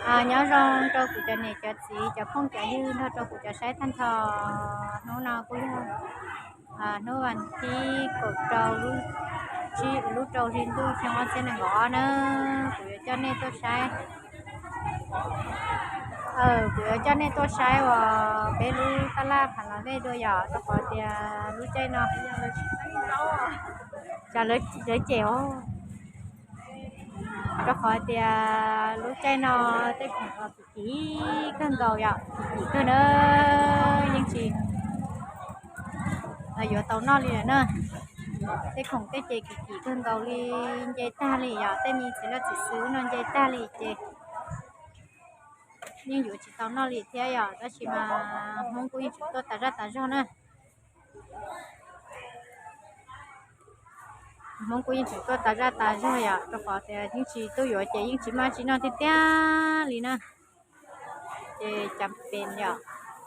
Nyob zoo rau kuv cov niam cov txiv cov phooj cov ywg nrog rau kuv cov saib tag nrho. Hnub no kuj yog hnub vas thib kaum rau lub tsib lub rau hli ntuj xyoo ob txhiab nees nkaum ob na. Kuv yuav coj nej tuaj saib, kuv yuav coj nej tuaj saib uas peb lub tab laj Phav Las Vej dua yom, rau qhov tias lub caij no, lawv cem os, rau qhov tias lub caij no tej khoom kim kim kawg nkaus yom, kim kim kawg na, yeej tsis yuav tau noj li lawm na. Tej khoom tej ces kim kim kawg nkaus li, nce tag li yom, tej me txiv laj txiv xwb no nce tag li ces yeej yuav tsis tau noj li thiab yom, tab sis mas Hmoob kuj yeej tseem tuaj tas zaj tas zog na. Hmoob kuj yeej tseem tuaj tas zaj tas zog yom, rau qhov tias yeej tsis tuaj yuav ces yeej tsis maj tsis noj tiag tiag li na. Ces cas pes yom,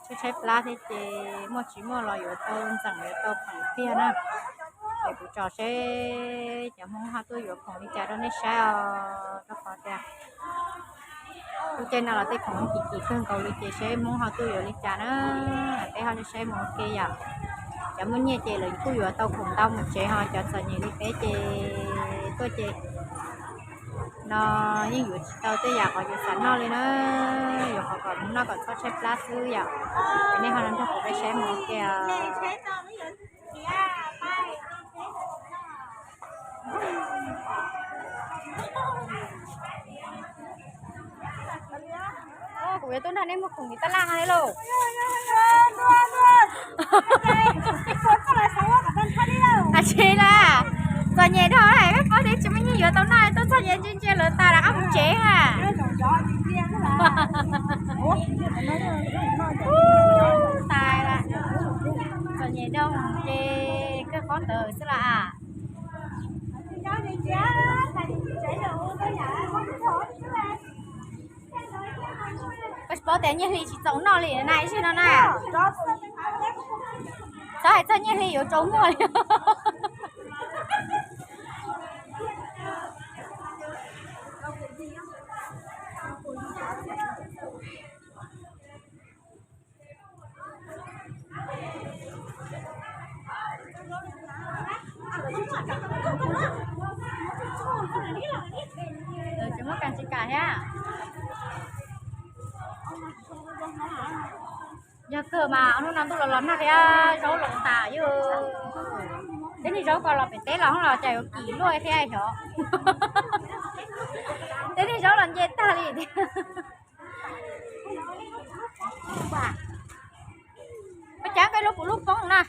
tshaib tshaib plab thiab ces muaj tsis muaj los yuav tau ntxeem yuav tau pheem tiag na. Ces kuv tso seb cov Hmoob ho tuaj yuav khoom li cas rau nej saib os, rau qhov tias lub caij no los tej khoom kim kim kawg nkaus li ces seb Hmoob ho tuaj yuav li cas na. Peb ho saib mus ua ke yom. Cov muaj nyiaj ces lawv kuj yuav tau khoom ntau mus tsev, ho cov txom nyem li peb ces tuaj ces no yeej yuav tsis tau tej yam qhov yuav xav noj li na. Yuav qhov kom mus noj kom txhob tshaib plab xwb yom. Nej ho los nrog kuv peb saib mus ua ke os. Kuv yuav tuaj nrog nej muag khoom li tab laj no lauj. Tsis las, txom nyem dhau lawm, peb pab twb tsis muaj nyiaj yuav tau noj, tuaj txog ces ntsia ntsia lawv tas rov qab mus tsev na. Tas las, txom nyem dhau ces kawg qhov ntawd xwb las. Koj tsis paub tias nyiaj hli tsis txaus noj li na ib zaug no na. Txhob hais txog nyiaj hli yuav tsaus muag li. Tsis muaj kas tsis kam thiab. Yog kawg mas hnub no ntuj los los nag thiab zaub los tas yom. Teb niag zaub ko los pem teb los hoob los cas yuav kim luaj thiab xyov. Teb niag zaub los nce tag li thiab. Ua cas koj lub kuv lub poob na?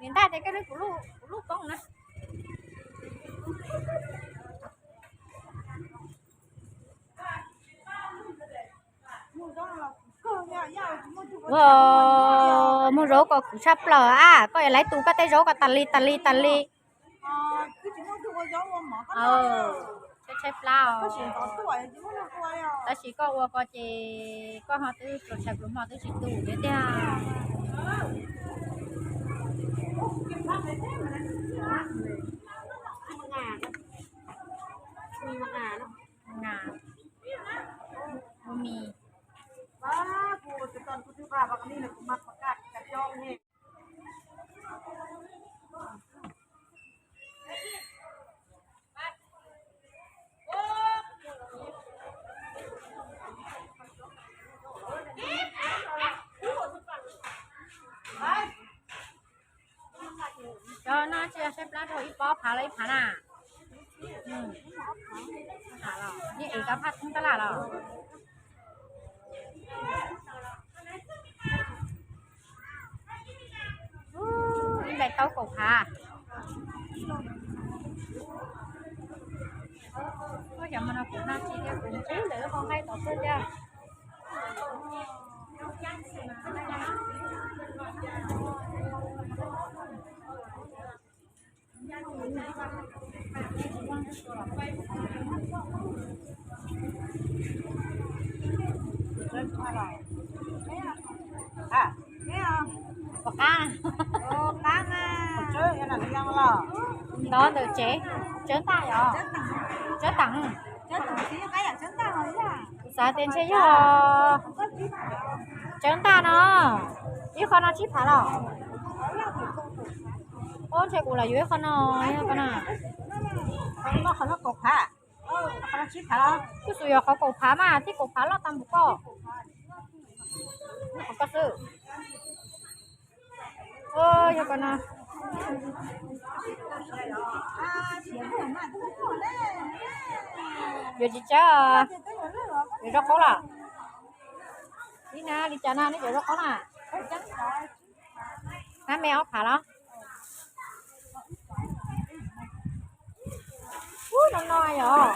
Nim ntaj tias koj lub kuv lub poob na. Muag zaub ko kuv tshaj plaws a, koj yuav laib tus koj tej zaub ko tas li tas li tas li. Tshaib plab os. Tab sis koj ua ko ces koj ho twb pluas tshais pluas hmo twb tsis tu thiab tiag. Ua mis. Cov no tsis yog saib plab rau ib pob phav los ib phav na. Yeej ev kab phaj thoob tab laj los. Ib nplaim tau kaum phav. Cov no kuv noj tsis tiag, kuv ntsib lawv qhov nqaij tom tuaj tiag. Puas qab? Ntov ntawm tsev, tsawb ntaj yom. Tsawb teem. Kuv Xav tias ntshe yog tsev ntaj no, ib qho no tsib phav los? Ub, ntshe kuv lam yuav ib qho no, ib qho no. Qhov no kaum phav, qhov no tsib phav los? Kuj xum yog qhov kaum phav mas, tib kaum phav loj tag npaum koj. Qhov koj xwb. Yog ko no. Yuav tsis tsawg, yuav zaub qaub los? Ib na li cas na, neb cov zaub qaub na? Hab me ob phav los? Ub, no no yog.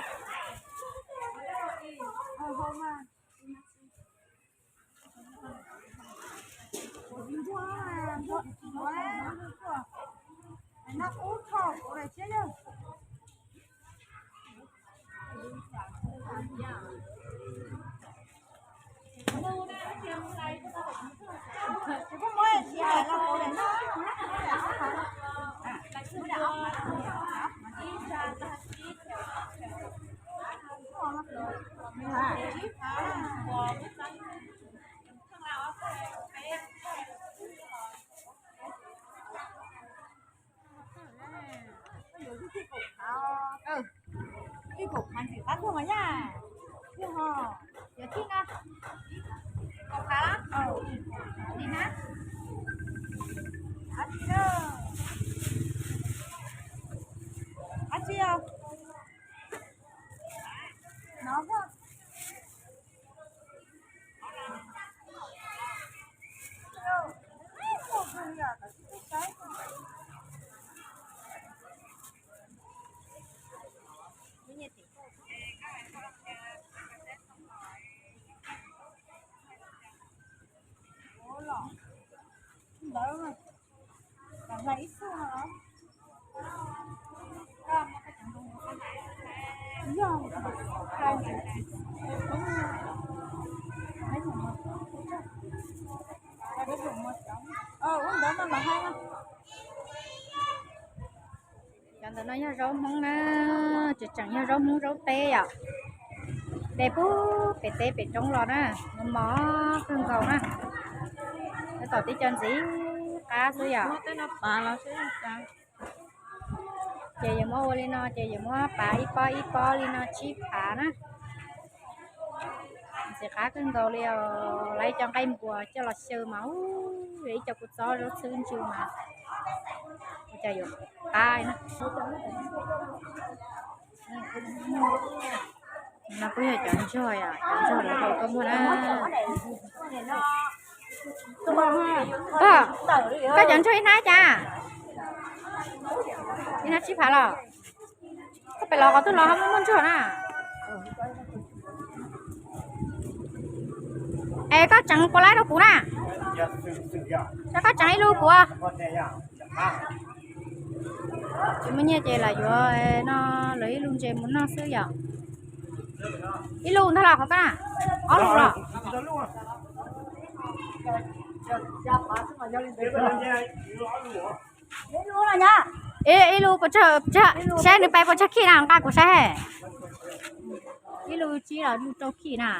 Ib kaum phav ntxim qab tuaj mas yaj. Yog ho, yog tib na. Kaum phav los? Nim na. Ab tsi, ab tsi os. No. Ntawd, hlais ib tug no. Ub, ntawd no los hais. Cov ntawm no yog zaub Hmoob na, tseem tseem yog zaub Hmoob zaub teb yom. De pub pem teb pem roob los na, mos mos kawg nkaus na. Tab tom tib co ntxim qab xwb yom. Ces yuav muab ua li no ces yuav muab pav ib pob ib pob li no tsib phav na. Ntxim qab kawg nkaus li os, lawv ib co nqaij npuas coj los xyaw mas ub, ib co kua txob zaub txhwb ntsw mas ua cas yuav qab na. No kuj yog cov ntsuag, cov ntsuag lawv hau koj muag na. Koj cov ntsuag ib hnab cas? Ib hnab tsib phav los? Koj pem los qhov twg los ho muaj muaj ntsuag na? Es koj tseev puas laib rau kuv na? Koj tseev ib lub kuv. Tsis muaj nyiaj ces lam yuav no, lawv ib lub ntses mus noj xwb yom. Ib lub ntag los qhov koj na? Ob lub los? Ib lub puas tsawg, saib nws pais puas tsawg khij na, nqa kuv saib. Ib lub tsib los ib lub rau khij na.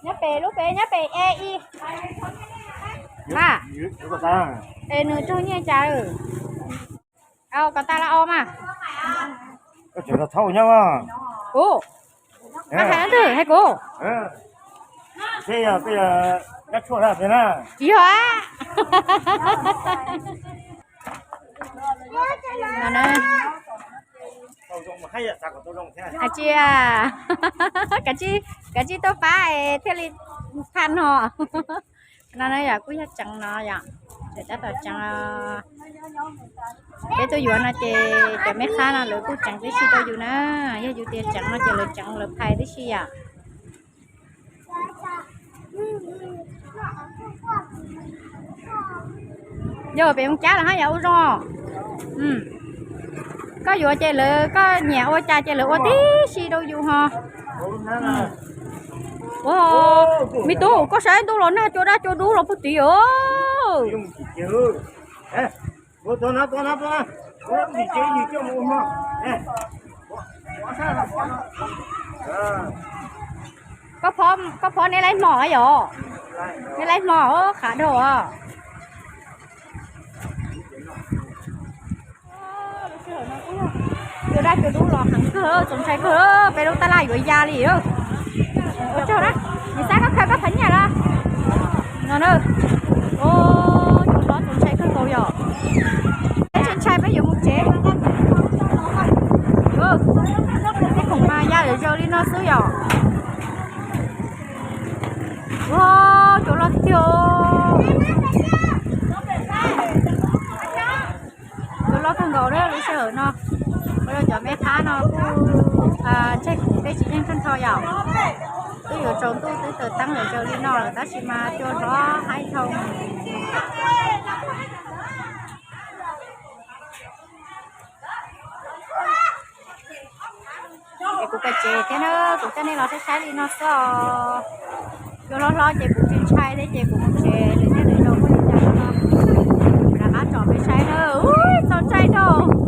Nyob pem lub pem, nyob pem e i. Es nws raug nyiaj cas? Kom tas los os mas. Kuv, koj hais leej twg hais kuv? Tsis yog a. Hais tsis, kav tsij tuaj pab es thiaj li tha no. No na yom, kuj yog tseev no yom, tseem tab tom tseev. Peb tuaj yuav no ces cov me qab no lawv kuj tseev tib si rau yus na, yog yus tias tseev no ces lawv tseev lawv phais tib si yom. Yog pem Moos Cab los hab yog ua zoo. Koj yuav ces lawv, koj nyiam ua cas ces lawv ua tib si rau yus ho. Ua, me tub, koj saib ntuj los nag cua dab cua dub los puag tid os. Koj phob, koj phob neb laib hmo yom? Neb laib hmo, qhav dhau os. Cua daj cua dub los heev kawg, txaus ntshai kawg, peb lub tab laj yuav ya li. Ua tsaug na, nws xav koj khaws koj phav nyiaj los no na. Cua hlob txaus ntshai kawg nkaus yom. Peb ntshai ntshai peb yuav mus tsev. Tej khoom mas ya zaws li no xwb yom. Ua, cua loj tiag. Cua loj kawg nkaus lub sij hawm no. Ua rau cov me qab no kuj tseg khoom tej tsis yeej kawg nrho yom. Twb yuav tsaus ntuj twb taws teeb zaws li no lawm tab sis mas cua hlob haib dhau. Es kuv pem tsev thiab na, kuv coj nej los saib saib li no xwb os. Cua hlob hlob ces kuv tsis ntshai thiab ces kuv mus tsev, lwm hnub lwm zaus muaj li cas no rov qab tsom peb saib na. Ub, txaus ntshai dhau.